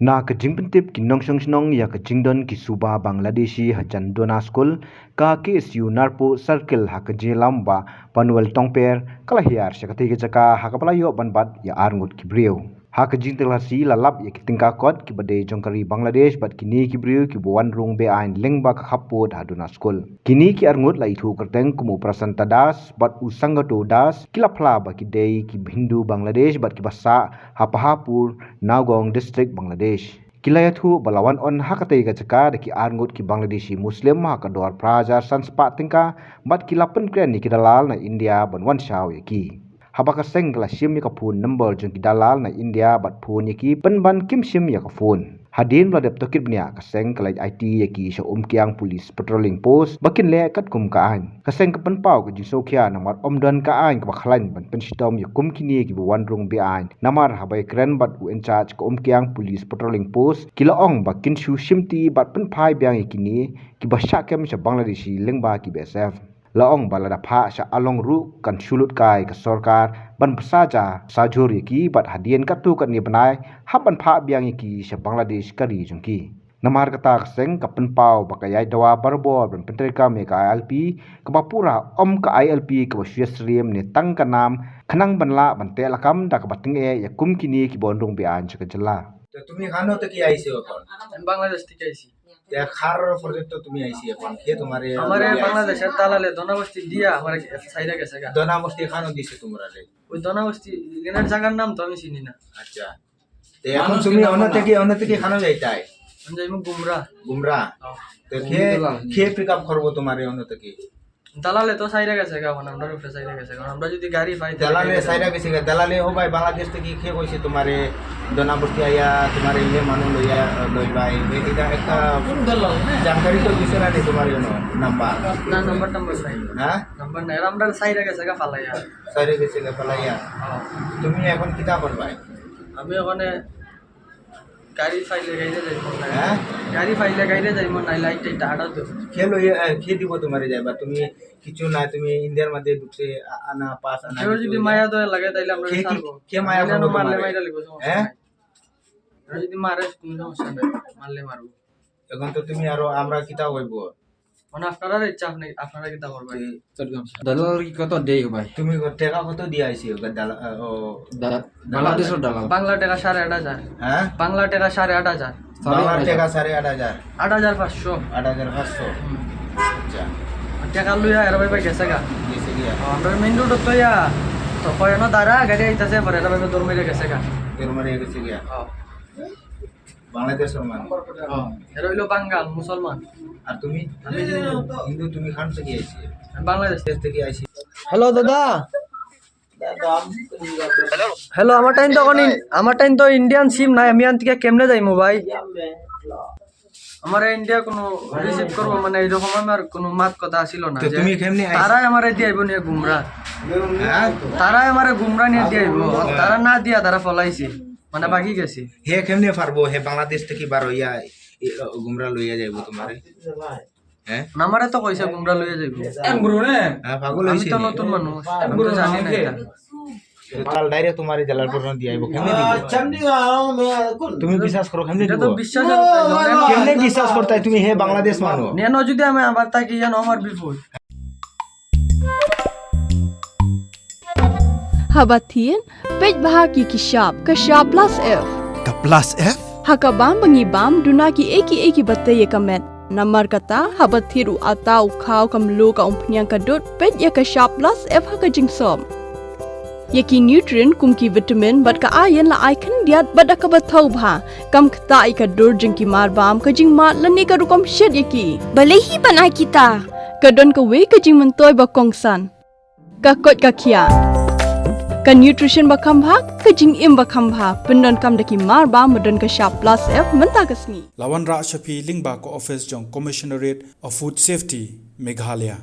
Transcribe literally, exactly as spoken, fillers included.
Na ka jingpyntip ki nongshong shnong ïa ka jingdon ki suba Bangladeshi hajan Dona School, ka K S U Narpuh Circle ha ka jingïalam Bah Panuel Tongper ka la hiar sha katei ka jaka ha kaba la ïoh ban bat ïa arngut ki briew. Ha ka jingtylli la lap ïa ki tyngka kot kiba dei jong ka ri Bangladesh bad kine ki briew kiba wan rung beaiñ lyngba ka khappud ha Dona School. Kine ki arngut la ithuh kyrteng kum u Prasanta Das bad u Sangato Das, ki la phla ba ki dei ki Hindu Bangladesh bad kiba sah ha Pahapur, Nagaon District, Bangladesh. Ki la ïathuh ba la wan on ha katei ka jaka da ki arngut ki Bangladeshi Muslim ha ka dor phra hajar san spah tyngka bad ki la pynkren ïa ki dalal na India ban wan shaw ïa ki. Haba ka seng ka la shim ïa ka phone number jong ki dalal na India bad phone ïa ki pynban kim shim ïa ka phone. Hadien ba la dep tohkit bniah ka seng ka la aiti ïa ki sha Umkiang Police Patrolling Post ba kin leh katkum ka aiñ. Ka seng ka pynpaw ka jingsngewkhia namar ym don ka aiñ kaba khlaiñ ban pynshitom ïa kum kine kiba wan rung beaiñ. Namar haba ïakren bad u in charge ka Umkiang Police Patrolling Post, ki la ong ba kin shu shimti bad pynphai biang ïa kine kiba shah kem sha Bangladeshi lyngba ki B S F. La ong ba lada phah sha Along ruh kan shu lut kai ka sorkar ban bsa ja bsa jur ïa ki bad hadien katto katne bnai hap ban phah biang ïa ki sha Bangladesh ka ri jong ki. Namar kata ka seng ka pynpaw ba ka ïaid dawa barabor ban pyntreikam ïa ka I L P kaba pura, ym ka I L P kaba shu ïasyriem ne tang ka nam, khnang ban lah ban teh lakam da kaba tyngeh ïa kum kine kiba wan rung beaiñ sha ka jylla. তো তুমি কানো থেকে আইছো এখন? আমি বাংলাদেশ থেকে আইছি। তে কার পর্যন্ত তুমি আইছি এখন? কে তোমারে আমারে বাংলাদেশের দালালে দোনাবস্তি দিয়া আমারে সাইরা গেছে গা। দোনাবস্তি কানো দিছে তোমারে? ওই দোনাবস্তি, এখানের জায়গার নাম তো আমি চিনি না। আচ্ছা। তে এখন তুমি অন্য থেকে, অন্য থেকে কানো যাইতাই? আমি যাইমু গুমরা। গুমরা? হ্যাঁ। তো কে, কে পিক আপ করবো তোমারে অন্য থেকে? দালালে তো সাইরা গেছে গা, মানে আমরা উপরে সাইরা গেছে গা। আমরা যদি গাড়ি পাই, তাহলে দালালে গাড়ি সাইরা গেছে গা। দালালে ও ভাই, বাংলাদেশ থেকে কে কইছে তোমারে দোনাবস্তি আইয়া তোমারে ইয়ে মানু লইয়া, আহ, লই ভাই? এ-, এটা একটা কোন দালাল না? জানকারি তো দিছে না নি তোমার ইয়ে নাম্বার? না, নাম্বার টাম্বার নাই। হ্যাঁ? নাম্বার নাই। আর আমরা সাইরা গেছে গা ফালাইয়া। সাইরা গেছে গা ফালাইয়া। হ্যাঁ। তুমি এখন কিতা করবাই? আমি ওখানে গাড়ি পাইলে গাড়িতে যাইমু না। হ্যাঁ? গাড়ি পাইলে গাড়িতে যাইমু না, লাইট টাইট আটা তো। কে লইয়া, আহ, কে দিব তোমারে যাইবা? তুমি কিছু না, তুমি ইন্ডিয়ার মধ্যে ঢুকছে, আ-, আনা, পাস আনা, কেউ কিছু যদি ইয়া। মায়া দয়া লাগে, তাইলে আমরা কে কি, ছাড়বো। কে মায়া নাইলে করবো মারলে তোমারে? মাইরা লিবো, সমস্যা হ্যাঁ? নাই। কেউ যদি মারে, কোনো সমস্যা নাই, মারলে মারবো। এখন তো তুমি আরো, আমরা কিতা হইব? মানে আপনারার ইচ্ছা, আপনি, আপনারা কিতা করবেন? দালাল কি কত দেয় ভাই? তুমি ক-, টাকা কত দিয়ে আইছি? ওকে দালা-, আহ, ও, দালা-, দালাল। বাংলাদেশের দালাল। বাংলা টাকা সাড়ে আট হাজার। হ্যাঁ? বাংলা টাকা সাড়ে আট হাজার। বাংলার টাকা সাড়ে আট হাজার। আট হাজার পাঁচশো। আট হাজার পাঁচশো। হুম। আচ্ছা। আর টাকা লইয়া এরা ভাই ভাই গেছে গা। গেছে গিয়া। ও, আমরা মেইন রোড তো ইয়া। তো কয়নো দাঁড়া, গাড়ি আইতাছে, পরে এরা ভাই ভাই দৌড় মেরে গেছে গা। দৌড় মেরে গেছে গিয়া। ও। বাংলাদেশের মানুষ। হ্যাঁ, এরা হইলো বাঙ্গাল, মুসলমান। আর তুমি? আমি হিন্দু। হিন্দু, তুমি খান থেকে আইছি? আমি বাংলাদেশ। দেশ থেকে আইছি। হ্যালো দাদা। হ্যালো, আমার টাইম তো এখন ইন-, আমার টাইম তো ইন্ডিয়ান সিম নাই, আমি আন থেকে কেমনে যাইমু ভাই? আমার ইন্ডিয়া কোনো রিসিভ করবো, মানে, এরকম আমার কোনো মাত কথা আসিল না তো যে তুমি কেমনে আইছো? তারাই আমারে দিয়ে আইবো নিয়ে গুমরা। হ্যাঁ? তারাই আমারে গুমরা নিয়ে দিয়ে আইবো। হ্যাঁ। তারা না দিয়া তারা ফলাইছে। মানে, বাকি গেছে। হে কেমনে পারবো? হে বাংলাদেশ থেকে বার হইয়া, এ, গুমরা লইয়া যাইবো তোমারে। হ্যাঁ? আমারে তো কইছে গুমরা লইয়া যাইবো। এম গুরু নে? হ্যাঁ, পাগল আমি হইছে তো নি? নতুন মানুষ। আমি তো জানি না এটা। কাল ডাইরেক্ট তোমারে জালালপুর না দিয়ে আইবো। কেমনে দিবো? তুমি বিশ্বাস করো, কেমনে এটা তো দিবো? বিশ্বাস করতে হবে। কেমনে বিশ্বাস করতে হয়? তুমি হে বাংলাদেশ মানুষ। নেন যদি আমি আবার তাকে যেন আমার বিপদ। Haba thied, peit bha ki ki shap, ka shap plus F. Ka plus F? Ha ka bam ba ngi bam, duna ki ei ki ei kiba tei ïa ka met. Namar kata, haba thied u atta u khaw ka mluh ka umphniang ka dud, peit ïa ka shap plus F ha ka jingsop. Ïa ki nutrient kum ki vitamin bad ka iron la ai khyndiat bad da kaba thaw bha. Kam ktah ïa ka dur jong ki mar bam, ka jingmad lane ka rukom shet ïa ki. Balei hi ban ai kita? Ka don kawei ka jingmyntoi ba kongsan. Ka koit ka khiah. Ka nutrition ba kham bha, ka jingim ba kham bha. Pyndonkam da ki mar bam ba don ka shap plus F mynta ka sngi. La wanrah sha phi lyngba ka office jong Commissionerate of Food Safety, Meghalaya.